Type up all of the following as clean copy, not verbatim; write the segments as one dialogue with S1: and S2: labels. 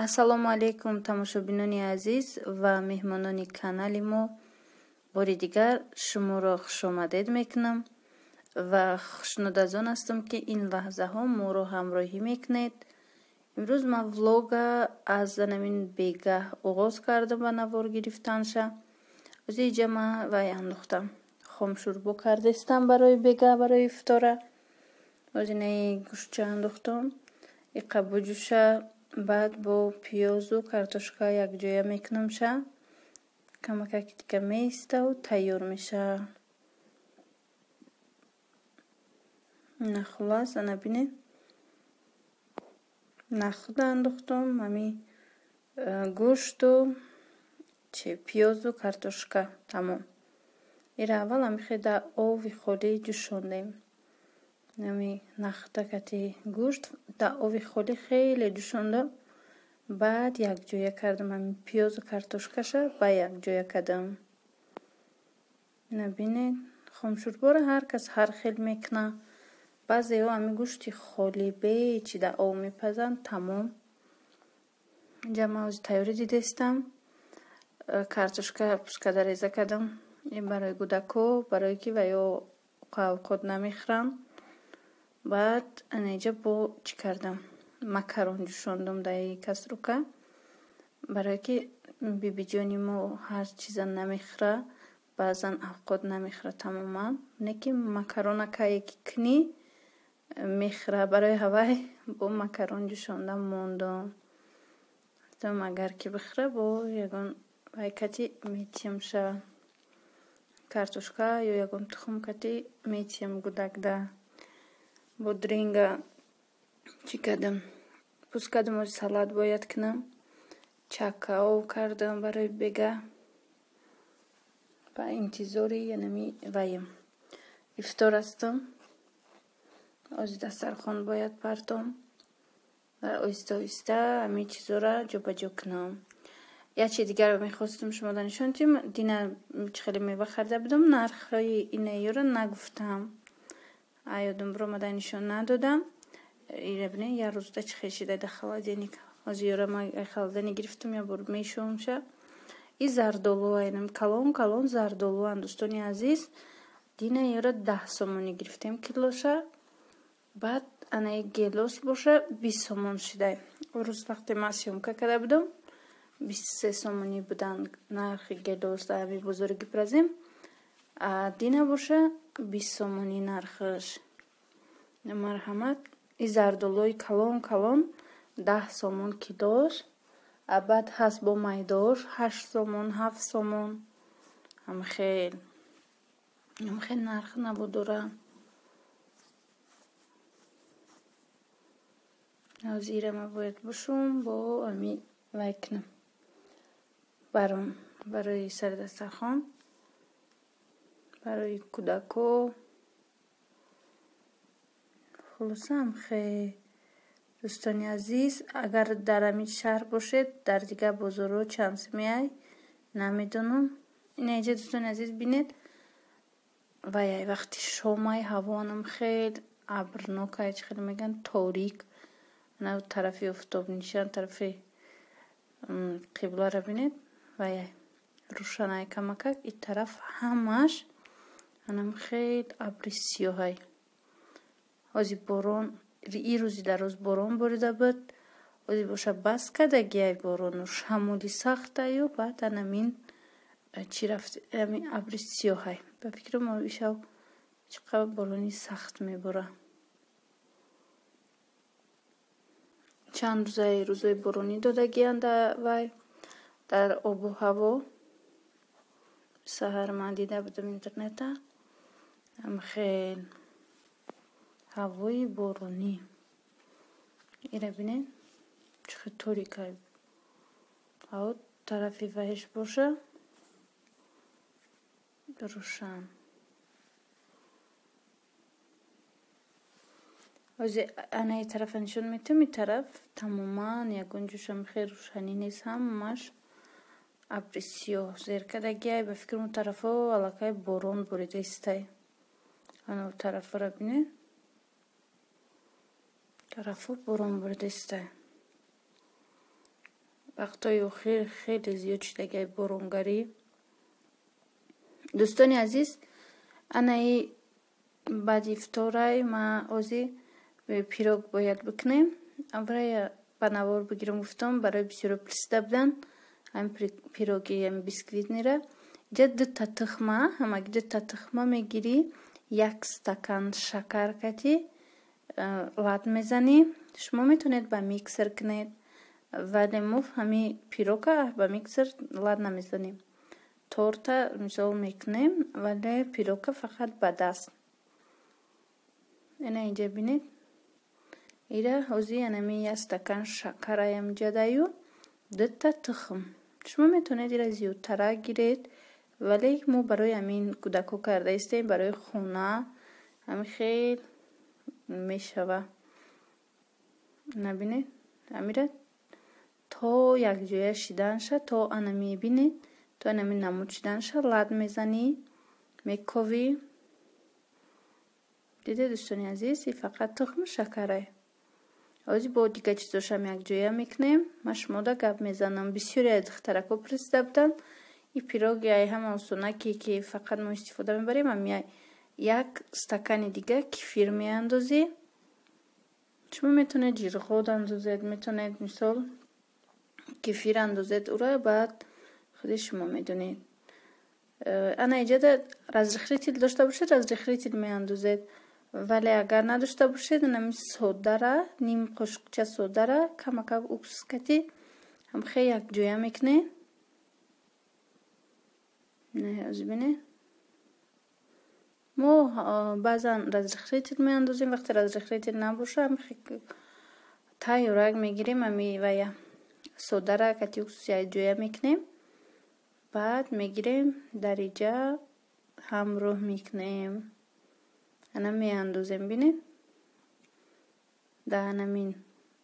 S1: Ассалому алайкум, тамошобинони азиз ва меҳмонони канали мо. Бори дигар шуморо хушомадед мекунам ва хушнуд аз он ҳастам, ки ин лаҳзаҳо моро ҳамроҳӣ мекунед. Имрӯз ман влога аз намин бегаҳ оғоз кардам ба навор гирифтанша. Ози иҷа ман вай андохтам. Хомшӯрбо кардестам барои бегаҳ, барои ифтора. Ози наи гӯштча андохтам. Иқа буҷуша, баъд бо пиёзу картошка якҷоя мекунамша. Камакаки дига меиставу тайёр меша. На хулас, ана бинед. Нахуда андохтам, ҳами гӯшту чи пиёзу картошка тамом. Ира аввал ҳамихе дар ови холӣ ҷӯшондем. Ҳами нахта кати гӯшт дар ови холӣ хеле ҷӯшондам. Баъд якҷоя кардам ҳамин пиёзу картошкаша ба якҷоя кардам. Ина бинед, хомшӯрборо ҳар кас ҳар хел мекунад. Баъзеҳо ҳамин гӯшти холӣ бечи дар об мепазанд, тамом. Инҷа ман ози тайёрӣ дидестам. Картошка пускада реза кардам. Ин барои кӯдако, барое ки ваё авқот намехӯранд. Баъд ана инҷа бо чӣ кардам? Макарон ҷӯшондам дар кастрюлка. Барое ки бибиҷони мо ҳар чиза намехӯра, баъзан авқот намехӯра тамоман. Не ки макарона кае ки кунӣ мехӯра, барои ҳавай бо макарон ҷӯшондам мондам. Гуфтам агар ки бихӯра, бо ягон вай кати метиҳамша. Картошка ё ягон тухм кати метиҳам гудакда. Бодринга чӣ кардам? Пӯст кардам, ози салат бояд кунам. Чакао кардам барои бегаҳ. Ба интизори янами ваем. Ифтор ҳастам. Ози дастархон бояд партом. Ва оҳиста оҳиста ҳамин чизора ҷобаҷо кунам. Як чизи дигарро мехостам шумода нишон диҳам. Дина чӣ хеле мева харида будам, нархҳои инаёро нагуфтам. Ёдам биромада нишон надодам. Ира бинед, як рӯзда чӣ хел шида дар холодильник. Ози ёра ман холодильник гирифтам, як бор мешӯмша. И зардолу айнам калон калон зардолуанд, дӯстони азиз. Дина ёра 10 сомонӣ гирифтем килоша. Баъд анаи гелос боша 20 сомон шидай. Рӯз вақте ман съёмка карда будам, 23 сомонӣ буданд нархи гелос дар ҳамин бозори Гипрозем. Дина боша 20 сомонӣ нархаш. Марҳамат, и зардолуи калон калон 10 сомон килош. Баъд ҳаст бо майдош 8 сомон, 7 сомон. Ҳамхел. Ҳамхел нарх набудора. Ҳозира ман бояд бушум бо ҳами вай кунам. Баром барои сари дастархон, барои кӯдако. Хулоса ҳамхел. Дӯстони азиз, агар дар ҳамин шаҳр бошед, дар дигар бозорҳо чанд сумияй намедонам. Ина инҷа дӯстони азиз бинед, вай вақти шомай ҳавоанам хел абрнокай, чӣ хел мегӯянд, торик. Ана тарафи офтобнишан, тарафи қибларо бинед, вай рӯшанай камакак. Ин тараф ҳамаш анам хел абри сиёҳай. Ҳози борон, ин рӯзи дар рӯз борон борида буд. Ҳози боша бас кардагиай борону шамоли сахтаю, баъд анамин чӣ рафт, ҳамин абри сиёҳай. Ба фикрам ишав чӣ қадр борони сахт мебора. Чанд рӯзаи рӯзои боронӣ додагиянд вай дар обу ҳаво. Саҳар ман дида будам интернета. Ҳамхел ҳавои боронӣ. Ира бинед, чӣ хел торикай. Ҳаво тарафи ваҳиш боша рӯшан. Ози анаи тарафа нишон метиҳам, ин тараф тамоман ягон ҷӯшам хел рӯшанӣ нест, ҳамаш абри сиёҳ зер кардагиай. Ба фикрам он тарафҳо аллакай борон борида истай. Ана тарафҳоро бинед, тарафҳо борон борида истай. Вақтҳои охир хеле зиёд шидагиай боронгарӣ. Дӯстони азиз, анаи баъди ифторай ма ози пирог бояд бикунем. Аврая ба навор бигирам гуфтам, барои бисёро пурсида буданд ҳамин пироги ҳамин бисквитныйра. Иҷа дута тухма, ҳамаги дута тухма мегирӣ, як стакан шакар кати лат мезанӣ. Шумо метавонед ба миксер кунед, вале мо ҳамин пирога ба миксер лат намезанем. Торта мисол мекунем, вале пирога фақат ба даст. Ина инҷа бинед, ира ҳози анами як стакан шакараям ҷадаю дута тухм. Шумо метавонед ира зиёдтара гиред, вале мо барои ҳамин кӯдакҳо карда истем, барои хона ҳамин хел мешава. Набинед, ҳамира то якҷоя шиданша, то анами бинед, то анами намуд шиданша лат мезанӣ, мековӣ. Дидед, дӯстони азиз, и фақат тухму шакарай. Ҳозир бо дигар чизошам якҷоя мекунем. Ман шумода гап мезанам. Бисёре аз духтаракҳо пурсида буданд, и пироги ай ҳама осонаке ки фақат мо истифода мебарем, ҳами як стакани дига кефир меандозӣ. Шумо метавонед ҷирғод андозед, метавонед мисол кефир андозед, ура баъд худи шумо медонед. Ана иҷода разрыхлитель дошта бошед, разрыхлитель меандозед, вале агар надошта бошед, анами содара, ним қошуқча содара камакак уксус кати ҳамхе якҷоя мекунед. Бинед, мо баъзан разрыхлитель меандозем, вақте разрыхлитель набоша, ҳамхе тайёрак мегирем, ами вая содара кати уксус якҷоя мекунем, баъд мегирем дар иҷа ҳамроҳ мекунем, ана меандозем. Бинед, дар анамин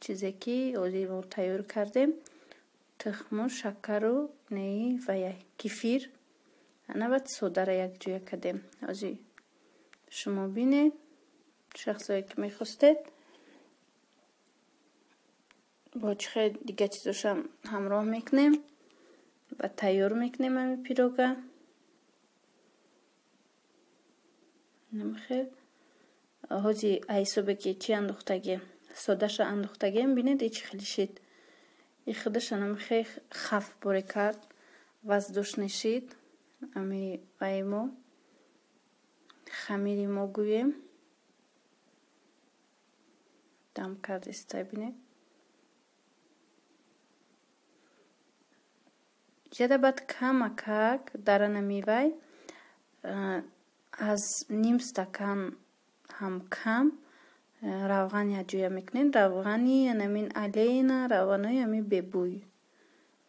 S1: чизе ки ҳозир мо тайёр кардем, тухму шакару неи вая кефир, ана баъд содара якҷоя кардем. Ҳозир шумо бинед, шахсое ки мехостед, бо чӣ хел дигар чизошам ҳамроҳ мекунем ва тайёр мекунем ҳамин пирога. Намхел ҳози ҳисобе ки чӣ андохтагем, содаша андохтагем, бинед, и чӣ хеле шид. И худаша намхе хаф боре кард, воздушный шид. Ами вай мо хамири мо гӯем дам кардистай, бинед. Ҷада баъд камакак дар анами вай аз ним стакан ҳам кам равған якҷоя мекунед. Равғани анамин Олейна, равғанои ҳамин бебӯй,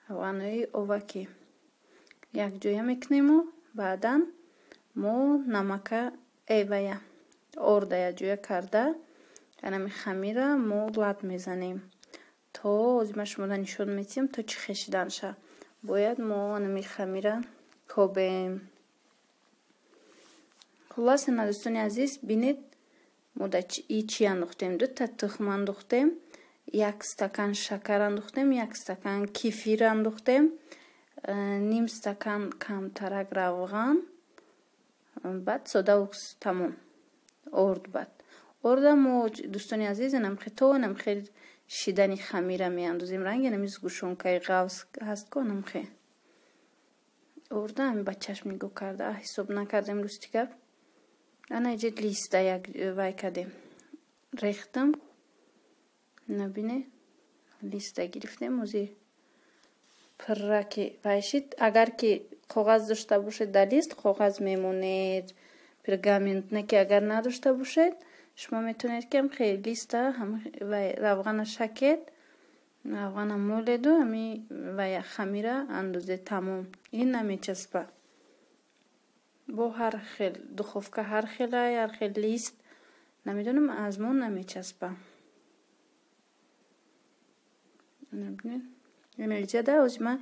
S1: равғанои овакӣ якҷоя мекунему баъдан мо намака вая орда якҷоя карда, анами хамира мо лат мезанем. То ҳозир ман шумода нишон медиҳам, то чӣ хел шиданша. Бояд мо анами хамира кобем. Хуллас, ана дӯстони азиз, бинед, мо дар и чӣ андохтем? Дута тухм андохтем, як стакан шакар андохтем, як стакан кефир андохтем, ним стакан камтарак равған, баъд сода уксус, тамом. Орд баъд. Орда мо, дӯстони азиз, анамхе то анамхе шидани хамира меандозем. Ранги анами сгущёнкаи ғафз ҳаст ку, анамхе. Орда ами ба чашм нигоҳ карда ҳисоб накардем, рости гап. Ана иҷа листа як вай кардем, рехтам, набине, листа гирифтем. Ози пурра ки вай шид, агар ки коғаз дошта бошед, дар лист коғаз мемонед, пергамент, не ки агар надошта бошед, шумо метавонед ки ҳамхе листа вай равғана шакед, равғана моледу ҳами вай хамира андозед, тамом. Ин намечаспа. Бо ҳар хел духовка, ҳар хелай, ҳар хел лист, намедонам, аз мо намечаспа. Иҷада ҳозир ман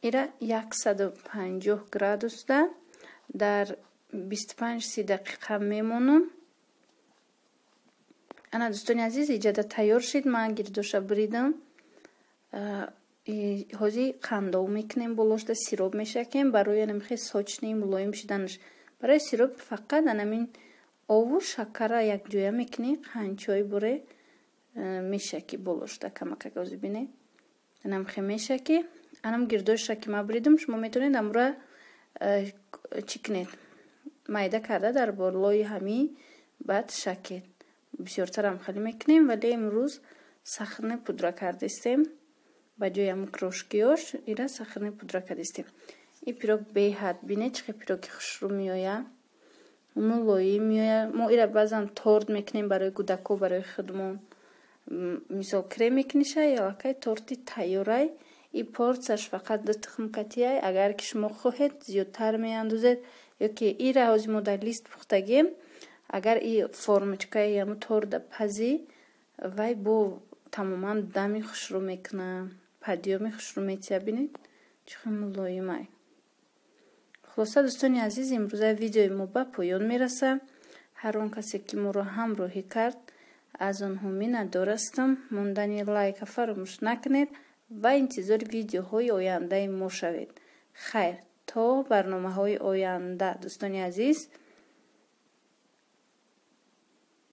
S1: ира 150 градусда дар 25-30 дақиқа мемонам. Ана, дӯстони азиз, иҷада тайёр шид. Ман гирдоша буридам. Ҳозир қандов мекунем, болошда сироп мешакем барои анамихе сочный, мулоим шуданаш. Барои сироп фақат анамин ову шакара якҷоя мекунӣ, қанчой буре мешакӣ болошда камакак. Ҳозир бинед, анамихе мешакӣ. Анам гирдошра ки ма буридам, шумо метавонед амура чӣ кунед, майда карда дар болои ҳамин баъд шакед. Бисёртарам хеле мекунем, вале имрӯз сахарный пудра кардистем. Ба ҷои ҳамун крошкиёш ира сахарный пудра кардистем. И пирог беҳад, бинед, чӣ хел пироги хушрӯ меояд, мулоим меояд. Мо ира баъзан торт мекунем барои кӯдако, барои худмон. Мисол, крем мекуниша, аллакай торти тайёрай. И порсияш фақат ду тухм катияй. Агар ки шумо хоҳед, зиёдтар меандозед, ё ки ира ҳозир мо дар лист пухтагем. Агар и формочкаи ҳамун торта пазӣ, вай бо тамоман дами хушрӯ мекунад, подъёми хушрӯ метиҳад. Бинед, чӣ хел мулоимай. Хулоса, дӯстони азиз, имрӯза видеои мо ба поён мерасад. Ҳар он касе ки моро ҳамроҳӣ кард, аз онҳо миннатдор ҳастам. Мондани лайка фаромӯш накунед ва интизори видеоҳои ояндаи мо шавед. Хайр, то барномаҳои оянда, дӯстони азиз.